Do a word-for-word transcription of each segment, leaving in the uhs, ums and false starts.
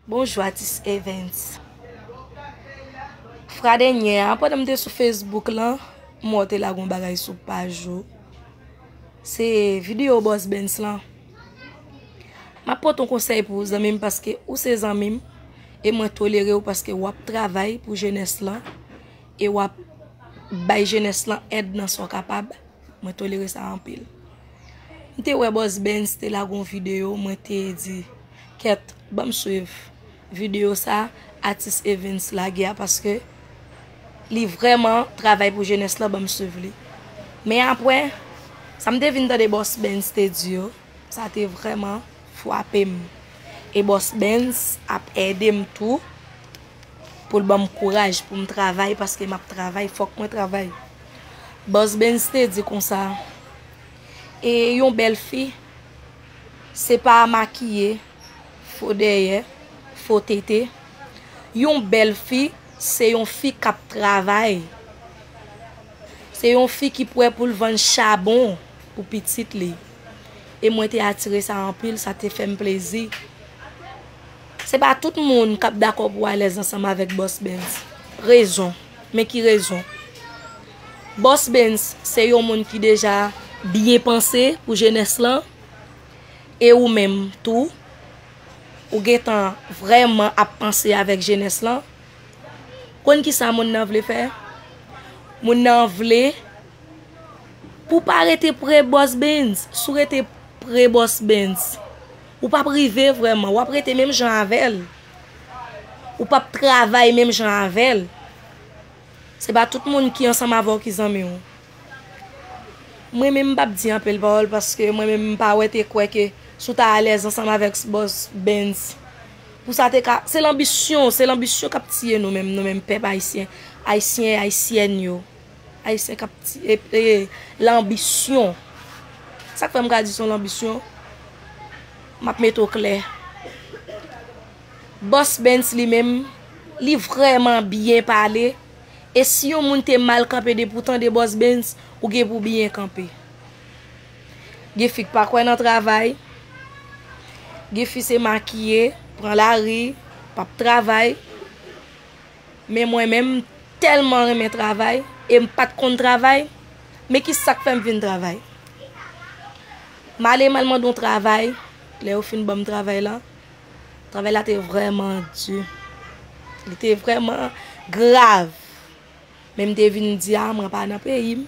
Bonjou, atis Evens. Fwa dènyè a, pandan m te sou Facebook lan, m wè w te lage yon bagay sou paj ou. Se videyo Boss Benz lan. M ap pote yon konsèy pou ou, zanmi m, paske ou se zanmi m, e mwen tolere w paske w ap travay pou jenès lan, e w ap bay jenès lan èd nan sa w kapab. Mwen tolere sa anpil. M te wè Boss Benz te lage yon videyo, mwen te di, kèt, ban m swiv videyo sa atis Evens lage a, paske li vrèman travay pou jenès lan, ban m swiv li. Men apre, sa m te vin tande Boss Benz te di yo, sa te vrèman frape m. E Boss Benz ap ede m tou pou l ban m kouraj pou m travay, paske m ap travay, fòk mwen travay. Boss Benz te di konsa, e yon bèl fi, se pa makiye, fo dèyè, fo tete. Yon bèl fi, se yon fi k ap travay. Se yon fi ki prè pou l vann chabon pou pitit li. E mwen te atire sa anpil, sa te fè m plezi. Se pa tout moun k ap dakò pou alèz ansanm avèk Boss Benz. Rezon. Men ki rezon? Boss Benz se yon moun ki deja byen panse pou jenès lan. E ou menm tou, ou gentan vrèman ap panse avèk jenès lan. Konn ki sa moun nan vle fè? Moun nan vle pou w pa rete pre Boss Benz. Si w rete pre Boss Benz, ou p ap rive vrèman. W ap rete menm jan avè l. Ou p ap travay menm jan avè l. Se pa tout moun ki ansanm avè w ki zanmi w. Mwen menm m p ap di anpil pawòl paske mwen menm m pa wè te kwè ke si w ta alèz ansanm avèk Boss Benz. Pou sa te ka, se lanbisyon, se lanbisyon k ap tiye nou menm, nou menm pèp ayisyen, ayisyen, ayisyèn yo. Ayisyen k ap ti, e, e, lanbisyon. Sa k fè m ka di se yon lanbisyon, m ap mete w klè. Boss Benz li menm, li vrèman byen pale. E si yon moun te mal kanpe depi w tande Boss Benz, ou gen pou byen kanpe. Gen fi k pa kwè nan travay. Gen fi se makiye, pran lari, p ap travay. Men mwen menm, m tèlman renmen travay, e m pa t konn travay. Men ki sa k fè m vin travay? M ale, m al mande yon travay. Lè yo fin ban m travay la, travay la te vrèman di. Li te vrèman grav. Men m te vin di, a, mwen pa nan peyi m.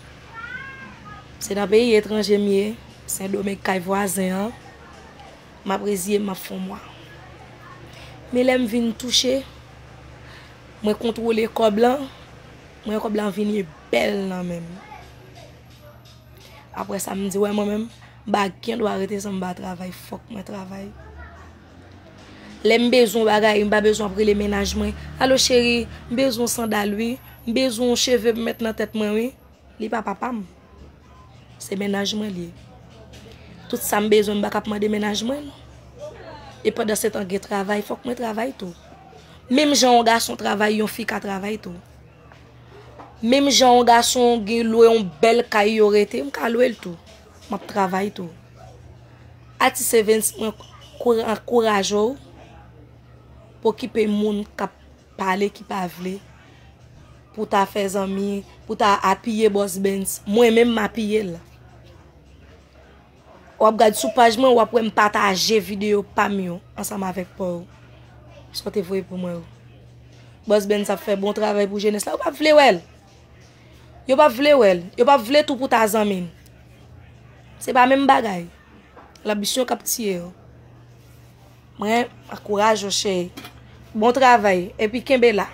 Se nan peyi etranje m ye. Sendomeng kay vwazen an. M ap reziye m, m ap fè yon mwa. Men lè m vin touche, mwen kontwole kòb lan, mwen wè kòb lan vini bèl nan men m. Apre sa, m di, wè mwen menm, m pa gen dwa rete san m pa travay, fòk mwen travay. Lè m bezwen yon bagay, m pa bezwen ap rele mennaj mwen, alo cheri, m bezwen yon sandal wi, m bezwen yon cheve pou m met nan tèt mwen wi. Li pa papa m. Se mennaj mwen li ye. Tout sa m bezwen, m pa ka ap mande mennaj mwen l. E pandan se tan gen travay, fòk mwen travay tou. Menm jan yon gason travay, yon fi ka travay tou. Menm jan yon gason gen lwe yon bèl kay yo rete, m ka lwe l tou. M ap travay tou. Atis Evens, mwen kou-, ankouraje w pou okipe moun k ap pale ki pa vle, pou ta fè zanmi, pou ta apiye Boss Benz. Mwen menm m apiye l. W ap gad sou paj mwen, w ap wè m pataje videyo pa m yo ansanm avèk pa w. Sa w te voye pou mwen yo. Boss Benz ap fè bon travay pou jenès la. Yo p ap vle wè l. Yo p ap vle wè l. Yo p ap vle tou pou ta zanmi m. Se pa menm bagay. Lanbisyon k ap tiye yo. Mwen ankouraje w, cheri. Bon travay. Epi kenbe la.